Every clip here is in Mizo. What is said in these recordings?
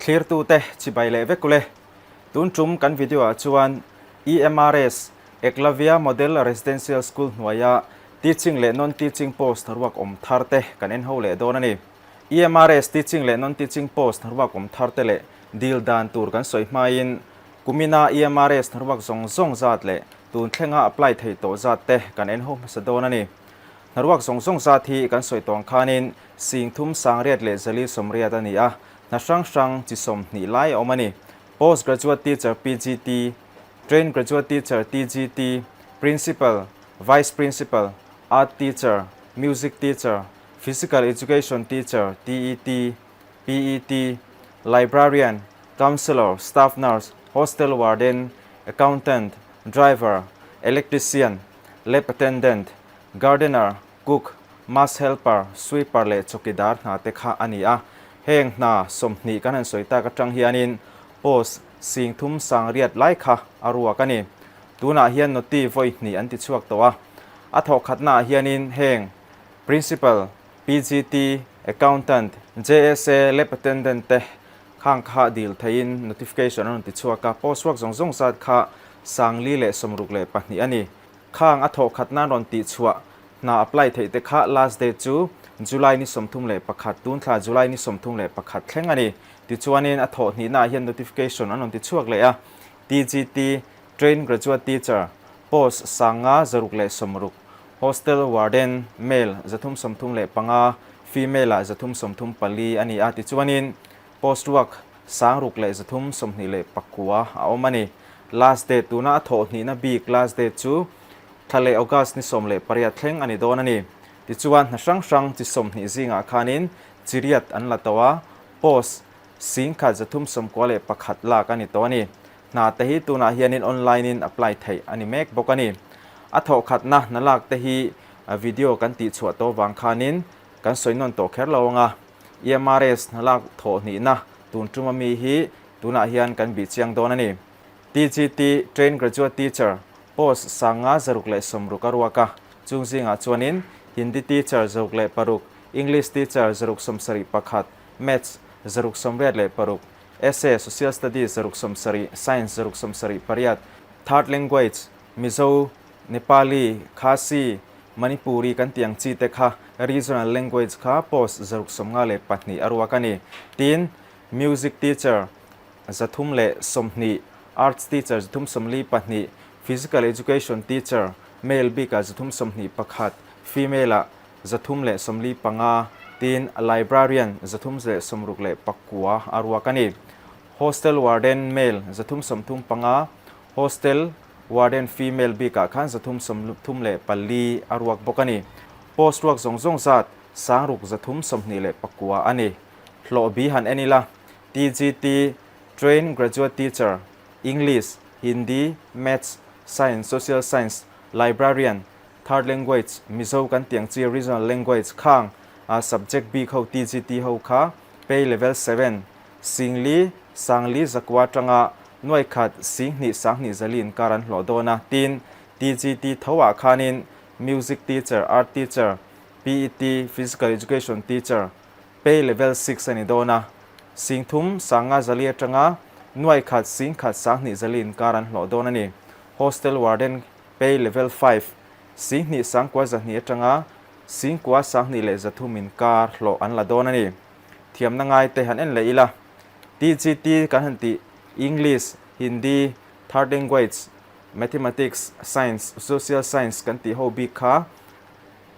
Thlirtute chibai leh vek ule. Tun tum kan video ah chuan EMRS, Eklavya Model Residential School hnuaia teaching leh non-teaching post ruak awm thar te kan en ho leh dawn a ni. EMRS teaching leh non-teaching post ruak awm thar te leh dil dan tur kan sawi hmain kumina EMRS ruak zawng zawng zat leh tun thlenga apply thei tawh zat te kan en ho hmasa dawn a ni. Hnaruak zawng zawng zat hi kan sawi tawng khanin 38 180 a ni a, hna hrang hrang chi 20 lai a awm a ni. Post Graduate Teacher, PGT, Trained Graduate Teacher, TGT, Principal, Vice Principal, Art Teacher, Music Teacher, Physical Education Teacher, TET, PET, Librarian, Counsellor, Staff Nurse, Hostel Warden, Accountant, Driver, Electrician, Lab Attendant, Gardener, Cook, Mass Helper, Sweeper leh chawkidar hna te kha a ni a. Heng hna 20 kan han sawi tak atang hianin post 3800 lai kha a ruak a ni. Tunah hian noti vawi hnih an ti chhuak tawh a. A thawh khatnaah hianin heng Principal, PGT, Accountant, JSA, Lab Attendant te khang kha dil theihin notification an rawn ti chhuak a. Post ruak zawng zawng zat kha 462 a ni. Khang a thawh khat nan rawn tih chhuah hna apply theih te kha last date chu July ni 31, tun thla July ni 31 thleng a ni. Tichuanin a thawh hnihnaah hian notification an rawn ti chhuak leh a, TGT, Trained Graduate Teacher, post 560, Hostel Warden, male, 335, female ah 334 a ni a. Tichuanin post ruak 6329 a awm a ni. Last date tuna a thawh hnihna bik last date chu thla leh August ni 18 thleng a ni dawn a ni. Tichuan hna hrang hrang chi 20 zingah khanin chi riat an la tawh a, post 1391 lak a ni tawh a ni. Hna te hi tunah hianin online in apply theih a ni mek bawk a ni. A thawh khatna hna lak te hi video kan tih chhuah tawh vang khanin kan sawi nawn tawh kher lo ang a. EMRS hna lak thawh hnihna tun tuma mi hi tunah hian kan bih chiang dawn a ni. TGT, Trained Graduate Teacher, post 560 a ruak a, chung zingah chuanin Hindi Teacher 106, English Teacher 671, Maths 686, Essay, Social Studies 670, Science 678, Third Language, Mizo, Nepali, Khasi, Manipuri kan tih ang chi te kha Regional Language kha post 152 a ruak a ni. Tin, Music Teacher 320, Arts Teacher 342, Physical Education Teacher, Male bikah 321, Female ah 345, tin Librarian 369 a ruak a ni. Hostel Warden, Male, 335, Hostel Warden, Female, bikah khan 334 a ruak bawk a ni. Post ruak zawng zawng zat 6329 a ni. Hlawh bi han en ila, TGT, Trained Graduate Teacher, English, Hindi, Maths, Science, Social Science, Librarian, Third Language, Mizo kan tih ang chi Regional Language khang a subject bik ho TGT ho kha Pay Level 7, 4000 4000 atanga 1000 20,000 zali inkar an hlawh dawn a. Tin, TGT tho ah khanin Music Teacher, Art Teacher, PET, Physical Education Teacher, Pay Level 6 a ni dawn a. 3500 zali atanga 1000 10,000 zali inkar an hlawh dawn a ni. Hostel Warden Pay Level 5, 2900 atanga 9300 inkar hlawh an la dawn a ni. Thiamna ngai te han en leh ila. TGT kan han tih English, Hindi, Third Language, Mathematics, Science, Social Science kan tih ho bik kha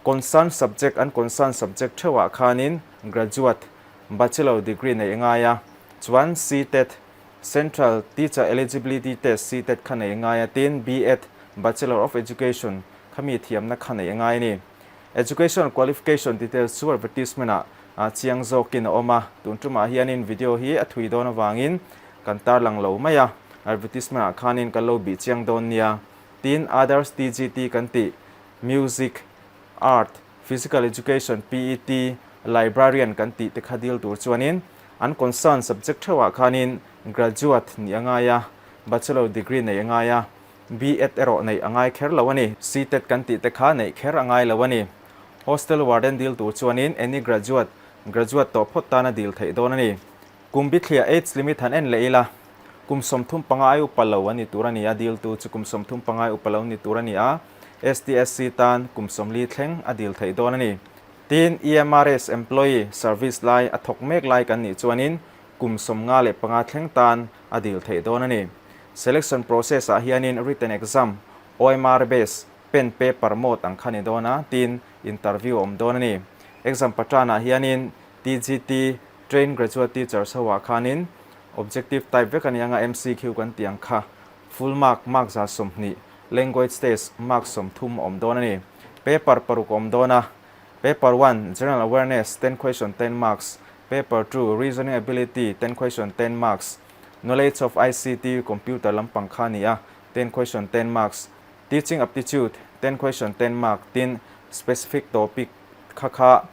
concern subject an concern subject theuhah khanin graduate, bachelor degree nei ngai a, chuan CTET, Central Teacher Eligibility Test, CTET kha nei ngai a, tin B.Ed, Bachelor of Education, kha mi thiamna kha nei ngai a ni. Education qualification details chu advertisement ah chiang zawkin a awm a, tun tumah hianin video hi a thui dawn avangin kan tarlang lo mai a, advertisement ah khanin kan lo bih chiang dawn nia. Tin others TGT kan tih Music, Art, Physical Education, PET, Librarian kan tih te kha dil tur chuanin an concern subject theuhah khanin graduate nih a ngai a, bachelor degree neih a ngai a, B.Ed erawh neih a ngai kher lo a ni. CTET kan tih te kha neih kher a ngai lo a ni. Hostel warden dil tur chuanin any graduate, graduate tawh phawt tana dil theih dawn a ni. Kum bithliah age limit han en leh ila, kum 35 ai upa lo a ni tur a ni a, diltu chu kum 35 ai upa lo ni tur a ni a, STSC tan kum 40 thleng a dil theih dawn a ni. Tin, EMRS employee service lai a thawk mek lai kan nih chuanin kum 55 thleng tan a dil theih dawn a ni. Selection process ah hianin written exam, OMR base, pen paper mode ang kha ni dawn a, tin, interview a awm dawn a ni. Exam pattern ah hianin TGT, Trained Graduate Teachers ho ah khanin objective type vek a ni anga MCQ kan tih ang kha full mark, mark 120, language test, mark 30 a awm dawn a ni. Paper paruk a awm dawn a, Paper one, General Awareness, ten question, ten marks, Paper two, Reasoning Ability, ten question, ten marks, Knowledge of ICT, Computer lampang kha a ni a, ten question, ten marks, Teaching Aptitude, ten question, ten mark, tin specific topic kha kha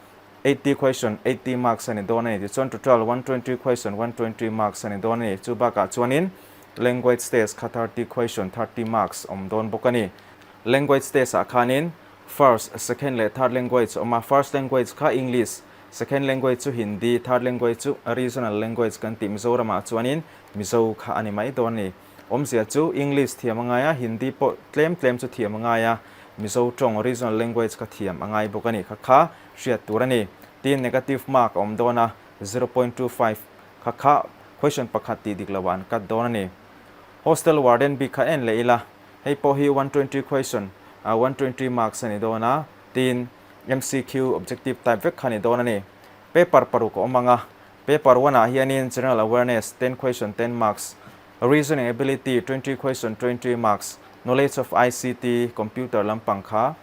80 question, 80 marks a ni dawn a ni. Tichuan total 120 question, 120 marks a ni dawn a ni. Chu bakah chuanin language test kha 30 question, 30 marks awm dawn bawk a ni. Language test ah khanin first, second leh third language a awm a. First language kha English, second language chu Hindi, third language chu regional language kan tih Mizoramah chuanin Mizo kha a ni mai dawn a ni. Awmzia chu English thiam a ngai a, Hindi pawh tlem tlem chu thiam a ngai a, Mizo tawng, regional language, kha thiam a ngai bawk a ni. Kha kha hriat tur a ni. Tin, negative mark a awm dawn a, 0.25 kha kha question pakhat tih dik loah an cut dawn a ni. Hostel warden bik kha en leh ila, hei pawh hi 120 question, 120 marks a ni dawn a, tin, MCQ, objective type vek kha a ni dawn a ni. Paper paruk a awm ang a, Paper one ah hianin General Awareness, ten question, ten marks, Reasoning Ability, 20 question, 20 marks, Knowledge of ICT, Computer lampang kha,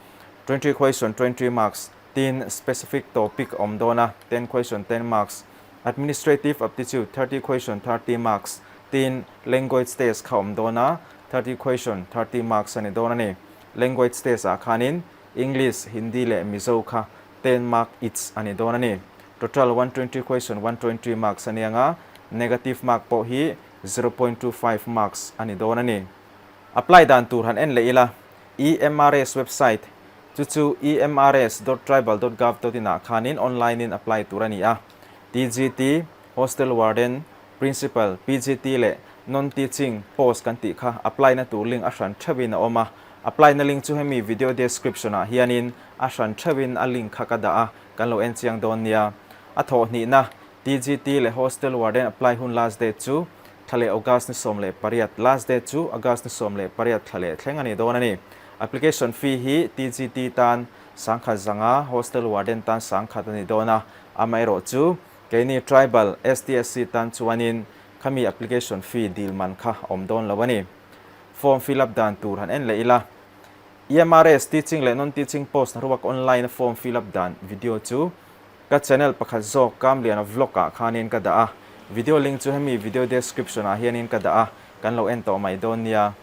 20 question, 20 marks, tin specific topic a awm dawn a, ten question, ten marks, Administrative Aptitude, 30 question, 30 marks, tin Language Test kha awm dawn a, 30 question, 30 marks a ni dawn a ni. Language Test ah khanin English, Hindi leh Mizo kha ten mark each a ni dawn a ni. Total 120 question 120 marks a ni ang a, negative mark pawh hi 0.25 marks a ni dawn a ni. Apply dan tur han en leh ila, EMRS website chu chu emrs dot tribal dot gov dot in ah khanin online in apply tur a ni a. TGT, Hostel Warden, Principal, PGT leh Non-Teaching post kan tih kha apply na tur link a hran theuhin a awm a. Apply na link chu hemi video description ah hianin a hran theuhin a link kha ka dah a, kan lo en chiang dawn nia. A thawh hnihna, TGT leh Hostel Warden apply hun last date chu thla leh August ni 18, last date chu August ni 18 thla leh thleng a ni dawn a ni. Application fee hi TGT tan 1000 zanga, Hostel Warden tan 10,000 a ni dawn a, amaherawh chu keini Tribal, STSC tan chuanin khami application fee dil man kha a awm dawn lo a ni. Form fill up dan tur han en leh ila. EMRS Teaching leh Non-Teaching Post hnaruak online a form fill up dan video chu ka channel pakhat zawk Kamliana Vlog ah khanin ka dah a, video link chu hemi video description ah hianin ka dah a, kan lo en tawh mai dawn nia.